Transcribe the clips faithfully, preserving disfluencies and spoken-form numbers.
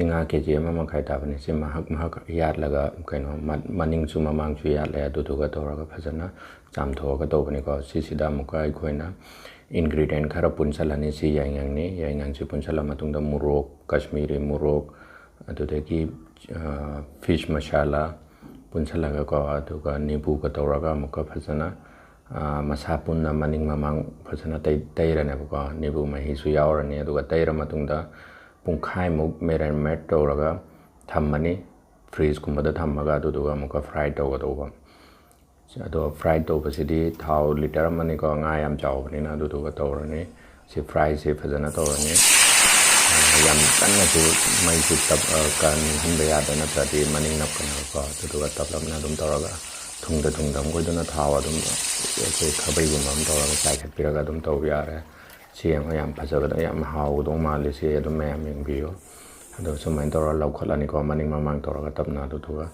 ꯁꯤ ꯉꯥ ꯀꯦ ꯖꯤ ꯑꯃ ꯃꯈꯥꯏ ꯇꯥꯕꯅꯤ꯫ ꯁꯤ ꯃꯍꯛ ꯃꯍꯛ ꯌꯥꯠꯂꯒ, ꯀꯩꯅꯣ, ꯃ-, ꯃꯅꯤꯡꯁꯨ ꯃꯃꯥꯡꯁꯨ ꯌꯥꯠꯂꯦ꯫ ꯑꯗꯨꯗꯨꯒ ꯇꯧꯔꯒ ꯐꯖꯅ ꯆꯥꯝꯊꯣꯛꯑꯒ ꯇꯧꯕꯅꯤꯀꯣ꯫ ꯁꯤꯁꯤꯗ ꯑꯃꯨꯛꯀ ꯑꯩꯈꯣꯏꯅ ingredient ꯈꯔ ꯄꯨꯟꯁꯤꯜꯂꯅꯤ꯫ ꯁꯤ ꯌꯥꯏꯉꯪꯅꯤ꯫ ꯌꯥꯏꯉꯪꯁꯤ ꯄꯨꯟꯁꯤꯜꯂ ꯃꯇꯨꯡꯗ ꯃꯣꯔꯣꯛ, ꯀꯥꯁꯃꯤꯔꯤ ꯃꯣꯔꯣꯛ, ꯑꯗꯨꯗꯒꯤ, ꯑ, fish masala ꯄꯨꯟꯁꯤꯜꯂꯒꯀꯣ, ꯑꯗꯨꯒ ꯅꯤꯕꯨꯒ ꯇꯧꯔꯒ ꯑꯃꯨꯛꯀ ꯐꯖꯅ, ꯑ, ꯃꯁꯥ ꯄꯨꯟꯅ ꯃꯅꯤꯡ ꯃꯃꯥꯡ ꯐꯖꯅ ꯇꯩ-, ꯇꯩꯔꯅꯦꯕꯀꯣ꯫ ꯅꯤꯕꯨ ꯃꯍꯤꯁꯨ ꯌꯥꯎꯔꯅꯤ꯫ ꯑꯗꯨꯒ ꯇꯩꯔ ꯃꯇꯨꯡꯗ ꯄꯨꯡꯈꯥꯏꯃꯨꯛ marinate ꯇꯧꯔꯒ ꯊꯝꯃꯅꯤ, fridgeꯀꯨꯝꯕꯗ ꯊꯝꯃꯒ꯫ ꯑꯗꯨꯗꯨꯒ ꯑꯃꯨꯛꯀ fry ꯇꯧꯒꯗꯧꯕ꯫ ꯑꯗꯣ fry ꯇꯧꯕꯁꯤꯗꯤ ꯊꯥꯎ litre ꯑꯃꯅꯤꯀꯣ, ꯉꯥ ꯌꯥꯝ ꯆꯥꯎꯕꯅꯤꯅ꯫ ꯑꯗꯨꯗꯨꯒ ꯇꯧꯔꯅꯤ꯫ ꯁꯤ fryꯁꯦ ꯐꯖꯅ ꯇꯧꯔꯅꯤ꯫ ꯑ, ꯌꯥꯝ ꯀꯟꯅꯁꯨ ꯃꯩꯁꯤ ꯇꯞ-, ꯑ, ꯀꯟꯍꯟꯕ ꯌꯥꯗꯦ, ꯅꯠꯇ꯭ꯔꯗꯤ ꯃꯅꯤꯡ ꯅꯞꯀꯅꯦꯕꯀꯣ꯫ ꯑꯗꯨꯗꯨꯒ ꯇꯞꯂꯞꯅ ꯑꯗꯨꯝ ꯇꯧꯔꯒ, ꯊꯨꯡꯗ ꯊꯨꯡꯗ ꯑꯃꯨꯛ ꯑꯣꯏꯗꯨꯅ ꯊꯥꯎ ꯑꯗꯨꯝ ꯑꯩꯈꯣꯏ ꯈꯥꯕꯩꯒꯨꯝꯕ ꯑꯃ ꯇꯧꯔꯒ ꯆꯥꯏꯈꯠꯄꯤꯔꯒ ꯑꯗꯨꯝ ꯇꯧꯕ ꯌꯥꯔꯦ꯫ ꯁꯤ ꯌꯦꯡꯉꯣ, ꯌꯥꯝ ꯐꯖꯒꯗꯕ, ꯌꯥꯝ ꯍꯥꯎꯒꯗꯧ ꯃꯥꯜꯂꯤ꯫ ꯁꯤ ꯑꯗꯨꯝ ꯃꯌꯥꯝ ꯌꯦꯡꯕꯤꯌꯨ꯫ ꯑꯗꯣ ꯁꯨꯃꯥꯏꯅ ꯇꯧꯔꯒ ꯂꯧꯈꯠꯂꯅꯤꯀꯣ, ꯃꯅꯤꯡ ꯃꯃꯥꯡ ꯇꯧꯔꯒ ꯇꯞꯅ꯫ ꯑꯗꯨꯗꯨꯒ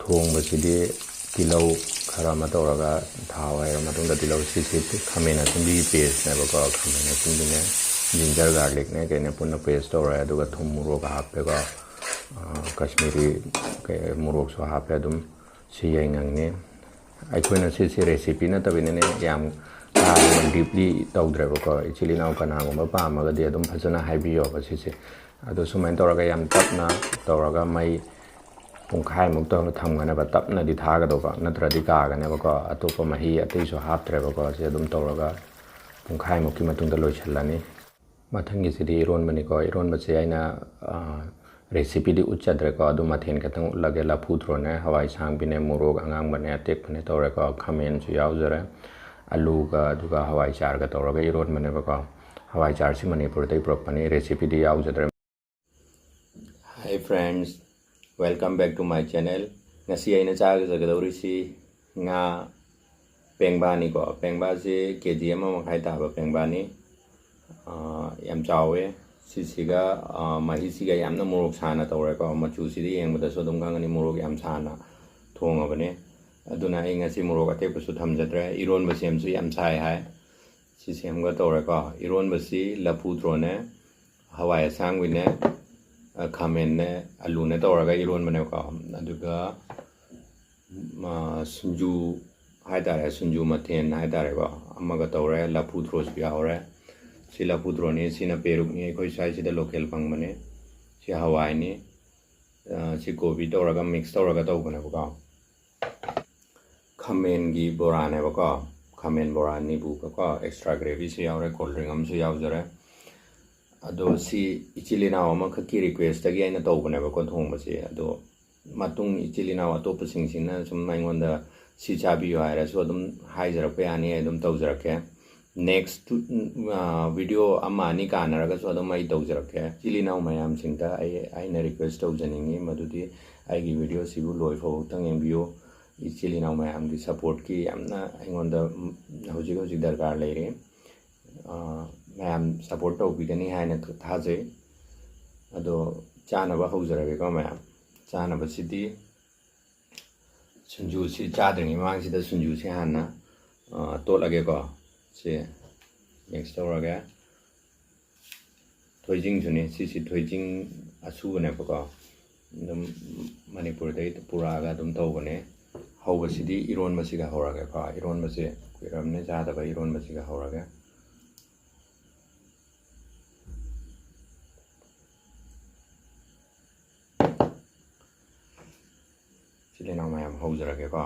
ꯊꯣꯡꯕꯁꯤꯗꯤ ꯇꯤꯜꯍꯧ ꯈꯔ ꯑꯃ ꯇꯧꯔꯒ, ꯊꯥꯎ ꯍꯩꯔ ꯃꯇꯨꯡꯗ ꯇꯤꯜꯍꯧ, ꯁꯤꯁꯤ ꯈꯥꯃꯦꯟ ꯑꯁꯤꯟꯕꯤꯒꯤ pasteꯅꯦꯕꯀꯣ꯫ ꯈꯥꯃꯦꯟ ꯑꯁꯤꯟꯕꯤꯅꯦ, ginger garlicꯅꯦ ꯀꯩꯅꯦ ꯄꯨꯟꯅ paste ꯇꯧꯔꯦ꯫ ꯑꯗꯨꯒ ꯊꯨꯝ ꯃꯣꯔꯣꯛ ꯍꯥꯞꯄꯦꯀꯣ꯫ ꯑ, ꯀꯥꯁꯃꯤꯔꯤ ꯀꯩ-, ꯃꯣꯔꯣꯛꯁꯨ ꯍꯥꯞꯄꯦ ꯑꯗꯨꯝ꯫ ꯁꯤ ꯌꯥꯏꯉꯪꯅꯤ꯫ ꯑꯩꯈꯣꯏꯅ ꯁꯤꯁꯤ recipe ꯅꯠꯇꯕꯅꯤꯅ ꯌꯥꯝ ꯀꯥ ꯍꯦꯟꯅ deeply ꯇꯧꯗ꯭ꯔꯦꯕꯀꯣ꯫ ꯏꯆꯤꯜ ꯏꯅꯥꯎ ꯀꯅꯥꯒꯨꯝꯕ ꯄꯥꯝꯃꯒꯗꯤ ꯑꯗꯨꯝ ꯐꯖꯅ ꯍꯥꯏꯕꯤꯌꯣꯕ ꯁꯤꯁꯦ꯫ ꯑꯗꯣ ꯁꯨꯃꯥꯏꯅ ꯇꯧꯔꯒ ꯌꯥꯝ ꯇꯞꯅ ꯇꯧꯔꯒ ꯃꯩ ꯄꯨꯡꯈꯥꯏꯃꯨꯛ ꯇꯧꯔꯒ ꯊꯝꯒꯅꯦꯕ꯫ ꯇꯞꯅꯗꯤ ꯊꯥꯒꯗꯧꯕ, ꯅꯠꯇ꯭ꯔꯗꯤ ꯀꯥꯒꯅꯦꯕꯀꯣ꯫ ꯑꯇꯣꯞꯄ ꯃꯍꯤ ꯑꯇꯩꯁꯨ ꯍꯥꯞꯇ꯭ꯔꯦꯕꯀꯣ꯫ ꯁꯤ ꯑꯗꯨꯝ ꯇꯧꯔꯒ ꯄꯨꯡꯈꯥꯏꯃꯨꯛꯀꯤ ꯃꯇꯨꯡꯗ ꯂꯣꯏꯁꯤꯜꯂꯅꯤ꯫ ꯃꯊꯪꯒꯤꯁꯤꯗꯤ ꯏꯔꯣꯟꯕꯅꯤꯀꯣ꯫ ꯏꯔꯣꯟꯕꯁꯦ ꯑꯩꯅ, ꯑ, recipeꯗꯤ ꯎꯠꯆꯗ꯭ꯔꯦꯀꯣ꯫ ꯑꯗꯨ ꯃꯊꯦꯜ ꯈꯛꯇꯪ ꯎꯠꯂꯒꯦ꯫ ꯂꯐꯨ ꯊ꯭ꯔꯣꯅꯦ, ꯍꯋꯥꯏ ꯑꯁꯥꯡꯕꯤꯅꯦ, ꯃꯣꯔꯣꯛ ꯑꯉꯥꯡꯕꯅꯦ, ꯑꯇꯦꯛꯄꯅꯦ ꯇꯧꯔꯦꯀꯣ꯫ ꯈꯥꯃꯦꯟꯁꯨ ꯌꯥꯎꯖꯔꯦ꯫ ꯑꯂꯨꯒ ꯑꯗꯨꯒ ꯍꯋꯥꯏꯖꯥꯔꯒ ꯇꯧꯔꯒ ꯏꯔꯣꯟꯕꯅꯦꯕꯀꯣ꯫ ꯍꯋꯥꯏꯖꯥꯔꯁꯤ ꯃꯅꯤꯄꯨꯔꯗꯩ ꯄꯨꯔꯛꯄꯅꯤ꯫ Recipeꯗꯤ ꯌꯥꯎꯖꯗ꯭ꯔꯦ꯫ Hi friends, welcome back to my channel. ꯉꯁꯤ ꯑꯩꯅ ꯆꯥꯒꯗꯧꯔꯤꯁꯤ ꯉꯥ ꯄꯦꯡꯕꯥꯅꯤꯀꯣ꯫ ꯄꯦꯡꯕꯥꯁꯤ ꯀꯦ ꯖꯤ ꯑꯃ ꯃꯈꯥꯏ ꯇꯥꯕ ꯄꯦꯡꯕꯥꯅꯤ꯫ ꯑꯥ, ꯌꯥꯝ ꯆꯥꯎꯋꯦ꯫ ꯁꯤꯁꯤꯒ, ꯑꯥ, ꯃꯍꯤꯁꯤꯒ ꯌꯥꯝꯅ ꯃꯣꯔꯣꯛ ꯁꯥꯅ ꯇꯧꯔꯦꯀꯣ꯫ ꯃꯆꯨꯁꯤꯗꯤ ꯌꯦꯡꯕꯗꯁꯨ ꯑꯗꯨꯝ ꯈꯪꯒꯅꯤ ꯃꯣꯔꯣꯛ ꯌꯥꯝ ꯁꯥꯅ ꯊꯣꯡꯉꯕꯅꯦ꯫ ꯑꯗꯨꯅ ꯑꯩ ꯉꯁꯤ ꯃꯣꯔꯣꯛ ꯑꯇꯦꯛꯄꯁꯨ ꯊꯝꯖꯗ꯭ꯔꯦ꯫ ꯏꯔꯣꯟꯕ ꯁꯦꯝꯁꯨ ꯌꯥꯝ ꯁꯥꯏ ꯍꯥꯏ꯫ ꯁꯤ ꯁꯦꯝꯒ ꯇꯧꯔꯦꯀꯣ꯫ ꯏꯔꯣꯟꯕꯁꯤ ꯂꯐꯨ ꯊ꯭ꯔꯣꯅꯦ, ꯍꯋꯥꯏ ꯑꯁꯥꯡꯕꯤꯅꯦ, ꯈꯥꯃꯦꯟꯅꯦ, ꯑꯂꯨꯅꯦ ꯇꯧꯔꯒ ꯏꯔꯣꯟꯕꯅꯦꯕꯀꯣ꯫ ꯑꯗꯨꯒ ꯁꯤꯡꯖꯨ ꯍꯥꯏꯇꯥꯔꯦ, ꯁꯤꯡꯖꯨ ꯃꯊꯦꯜ ꯍꯥꯏꯇꯥꯔꯦꯀꯣ, ꯑꯃꯒ ꯇꯧꯔꯦ꯫ ꯂꯐꯨ ꯊ꯭ꯔꯣꯁꯨ ꯌꯥꯎꯔꯦ꯫ ꯁꯤ ꯂꯐꯨ ꯊ꯭ꯔꯣꯅꯤ, ꯁꯤꯅ ꯄꯦꯔꯨꯛꯅꯤ, ꯑꯩꯈꯣꯏ ꯁ꯭ꯋꯥꯏꯁꯤꯗ ꯂꯣꯀꯦꯜ ꯐꯪꯕꯅꯤ꯫ ꯁꯤ ꯍꯋꯥꯏꯅꯤ꯫ ꯁꯤ ꯀꯣꯕꯤ ꯇꯧꯔꯒ ꯃꯤꯛꯁ ꯇꯧꯔꯒ ꯇꯧꯕꯅꯦꯕꯀꯣ꯫ ꯈꯥꯃꯦꯟꯒꯤ ꯕꯣꯔꯥꯅꯦꯕꯀꯣ꯫ ꯈꯥꯃꯦꯟ ꯕꯣꯔꯥ, ꯅꯤꯕꯨꯒꯀꯣ, ꯑꯦꯛꯁꯇ꯭ꯔꯥ ꯒ꯭ꯔꯦꯚꯤꯁꯨ ꯌꯥꯎꯔꯦ, ꯀꯣꯜ ꯗ꯭ꯔꯤꯡ ꯑꯃꯁꯨ ꯌꯥꯎꯖꯔꯦ꯫ ꯑꯗꯣ ꯁꯤ ꯏꯆꯤꯜ ꯏꯅꯥꯎ ꯑꯃꯈꯛꯀꯤ ꯔꯤꯀ꯭ꯋꯦꯁꯇꯒꯤ ꯑꯩꯅ ꯇꯧꯕꯅꯦꯕꯀꯣ ꯊꯣꯡꯕꯁꯦ꯫ ꯑꯗꯣ ꯃꯇꯨꯡ ꯏꯆꯤꯜ ꯏꯅꯥꯎ ꯑꯇꯣꯞꯄꯁꯤꯡꯁꯤꯅ ꯁꯨꯝ ꯑꯩꯉꯣꯟꯗ ꯁꯤ ꯆꯥꯕꯤꯌꯨ ꯍꯥꯏꯔꯁꯨ ꯑꯗꯨꯝ ꯍꯥꯏꯖꯔꯛꯄ ꯌꯥꯅꯤ, ꯑꯩ ꯑꯗꯨꯝ ꯇꯧꯖꯔꯛꯀꯦ꯫ ꯅꯦꯛꯁ ꯚꯤꯗꯤꯑꯣ ꯑꯃ ꯑꯅꯤ ꯀꯥꯟꯅꯔꯒꯁꯨ ꯑꯗꯨꯝ ꯑꯩ ꯇꯧꯖꯔꯛꯀꯦ꯫ ꯏꯆꯤꯜ ꯏꯅꯥꯎ ꯃꯌꯥꯝꯁꯤꯡꯗ ꯑꯩ, ꯑꯩꯅ ꯔꯤꯀ꯭ꯋꯦꯁ ꯇꯧꯖꯅꯤꯡꯉꯤ ꯃꯗꯨꯗꯤ ꯑꯩꯒꯤ ꯚꯤꯗꯤꯑꯣꯁꯤꯕꯨ ꯂꯣꯏ ꯐꯥꯎꯕꯇꯪ ꯌꯦꯡꯕꯤꯌꯨ꯫ ꯏꯆꯤꯜ ꯏꯅꯥꯎ ꯃꯌꯥꯝꯒꯤ ꯁꯞꯄꯣꯔꯠꯀꯤ ꯌꯥꯝꯅ ꯑꯩꯉꯣꯟꯗ ꯍꯧꯖꯤꯛ ꯍꯧꯖꯤꯛ ꯗꯔꯀꯥꯔ ꯂꯩꯔꯤ꯫ ꯃꯌꯥꯝ ꯁꯞꯄꯣꯔꯠ ꯇꯧꯕꯤꯒꯅꯤ ꯍꯥꯏꯅ ꯊꯥꯖꯩ꯫ ꯑꯗꯣ ꯆꯥꯅꯕ ꯍꯧꯖꯔꯒꯦꯀꯣ ꯃꯌꯥꯝ꯫ ꯆꯥꯅꯕꯁꯤꯗꯤ ꯁꯤꯡꯖꯨꯁꯤ ꯆꯥꯗ꯭ꯔꯤꯉꯩ ꯃꯃꯥꯡꯁꯤꯗ ꯁꯤꯡꯖꯨꯁꯤ ꯍꯥꯟꯅ ꯇꯣꯠꯂꯒꯦꯀꯣ꯫ ꯁꯤ ꯃꯤꯛꯁ ꯇꯧꯔꯒꯦ꯫ ꯊꯣꯏꯗꯤꯡꯁꯨꯅꯤ, ꯁꯤꯁꯤ ꯊꯣꯏꯗꯤꯡ ꯑꯁꯨꯕꯅꯦꯕꯀꯣ꯫ ꯑꯗꯨꯝ ꯃꯅꯤꯄꯨꯔꯗꯒꯤ ꯄꯨꯔꯛꯑꯒ ꯑꯗꯨꯝ ꯇꯧꯕꯅꯦ꯫ ꯍꯧꯕꯁꯤꯗꯤ ꯏꯔꯣꯟꯕꯁꯤꯒ ꯍꯧꯔꯒꯦꯀꯣ꯫ ꯏꯔꯣꯟꯕꯁꯦ ꯀꯨꯏꯔꯕꯅꯦ ꯆꯥꯗꯕ, ꯏꯔꯣꯟꯕꯁꯤꯒ ꯍꯧꯔꯒꯦ꯫ ꯏꯆꯤꯜ ꯏꯅꯥꯎ ꯃꯌꯥꯝ ꯍꯧꯖꯔꯒꯦꯀꯣ꯫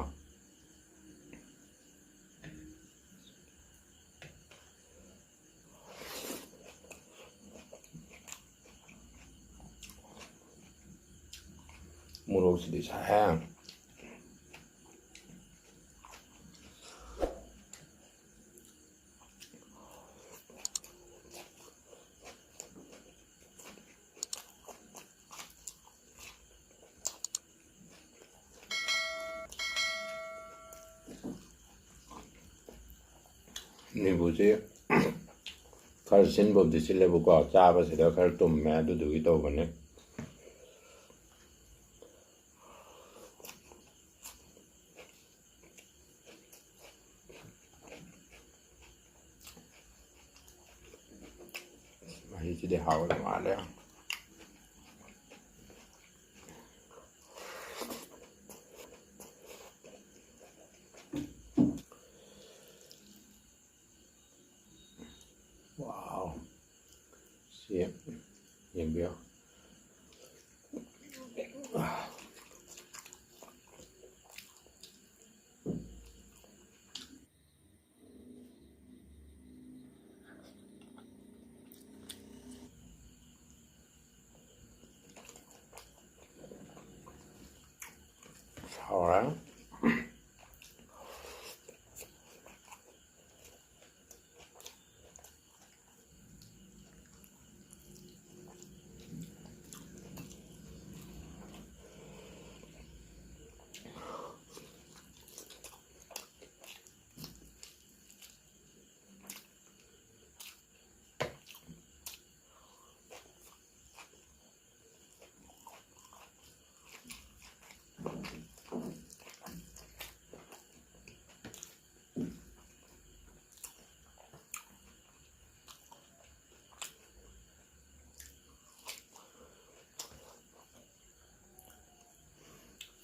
ꯃꯣꯔꯣꯛꯁꯤꯗꯤ ꯁꯥꯏꯍꯦ꯫ ꯅꯤꯕꯨꯁꯤ ꯈꯔ ꯁꯤꯟꯕꯕꯨꯗꯤ ꯁꯤꯜꯂꯦꯕꯀꯣ, ꯆꯥꯕꯁꯤꯗ ꯈꯔ ꯇꯨꯝꯃꯦ, ꯑꯗꯨꯗꯨꯒꯤ ꯇꯧꯕꯅꯦ꯫ ꯃꯍꯤꯁꯤꯗꯤ ꯍꯥꯎꯗꯧ ꯃꯥꯜꯂꯦ꯫ ꯁꯤ ꯌꯦꯡꯕꯤꯌꯣ꯫ ꯍꯥꯎꯔꯦ꯫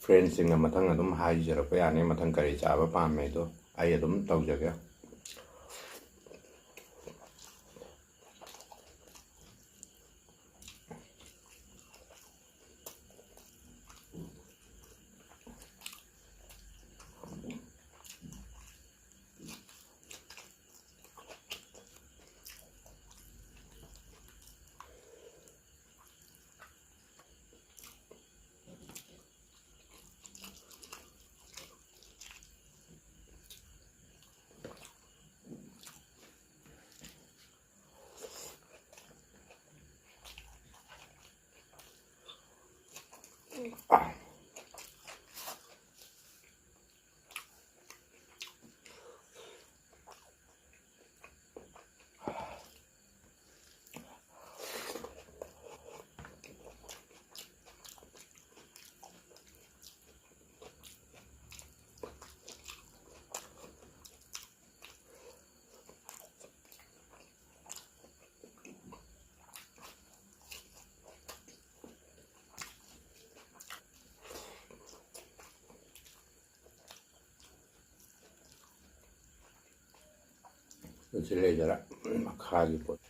Friendsꯁꯤꯡꯅ ꯃꯊꯪ ꯑꯗꯨꯝ ꯍꯥꯏꯖꯔꯛꯄ ꯌꯥꯅꯤ, ꯃꯊꯪ ꯀꯔꯤ ꯆꯥꯕ ꯄꯥꯝꯃꯦꯗꯣ ꯑꯩ ꯑꯗꯨꯝ ꯇꯧꯖꯒꯦ꯫ ꯑꯗꯨꯁꯨ ꯂꯩꯗꯔ ꯃꯈꯥꯒꯤ ꯄꯣꯠ꯫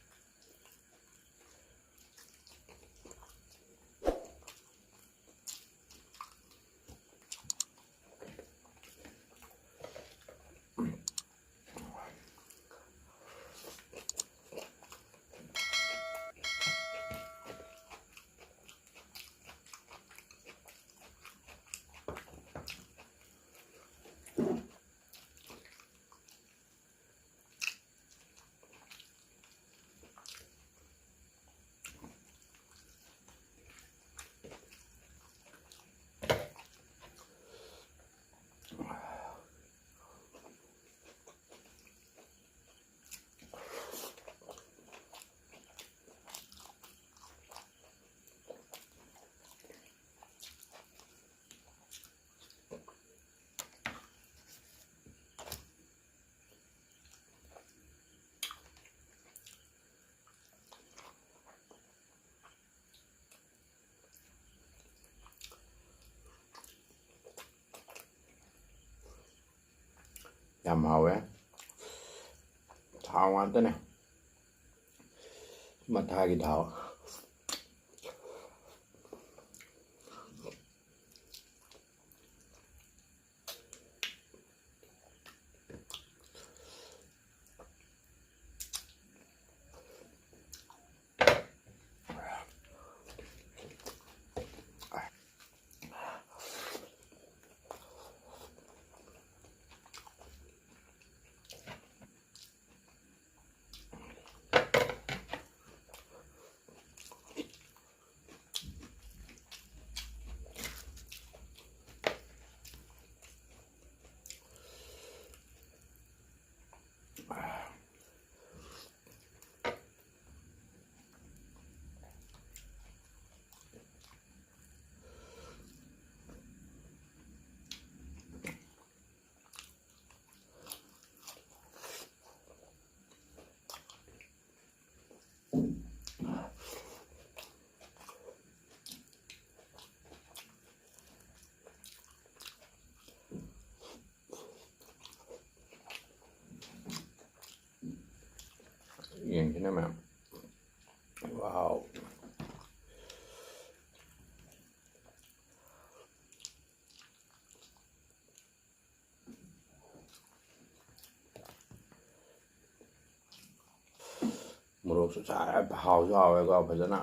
ꯌꯥꯝ ꯍꯥꯎꯋꯦ꯫ ꯊꯥꯎ ꯉꯥꯛꯇꯅꯦ꯫ ꯃꯊꯥꯒꯤ ꯊꯥꯎ꯫ ꯌꯦꯡꯁꯤꯅ ꯃꯌꯥꯝ꯫ ꯋꯥꯎ꯫ ꯃꯣꯔꯣꯛꯁꯨ ꯁꯥꯏ, ꯍꯥꯎꯁꯨ ꯍꯥꯎꯋꯦꯀꯣ ꯐꯖꯅ꯫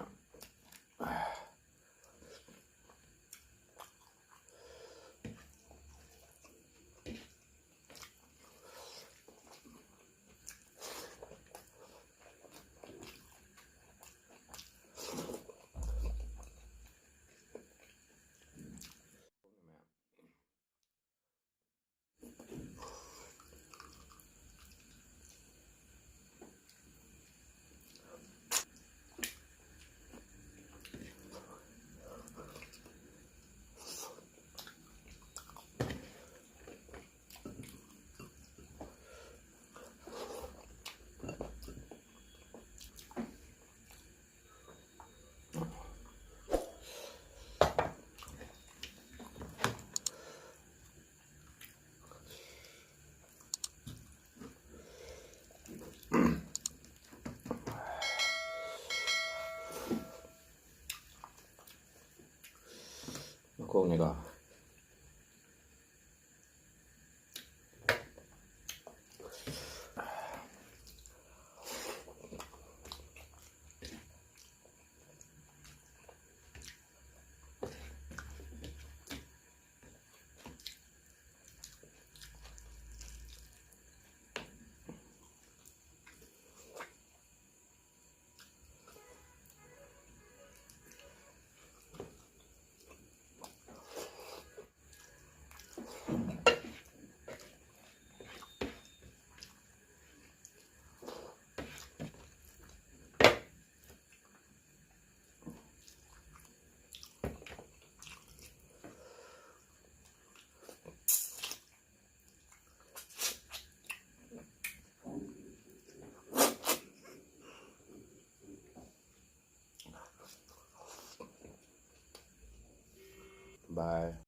ꯈꯣꯡꯅꯤꯀꯣ꯫ Bye.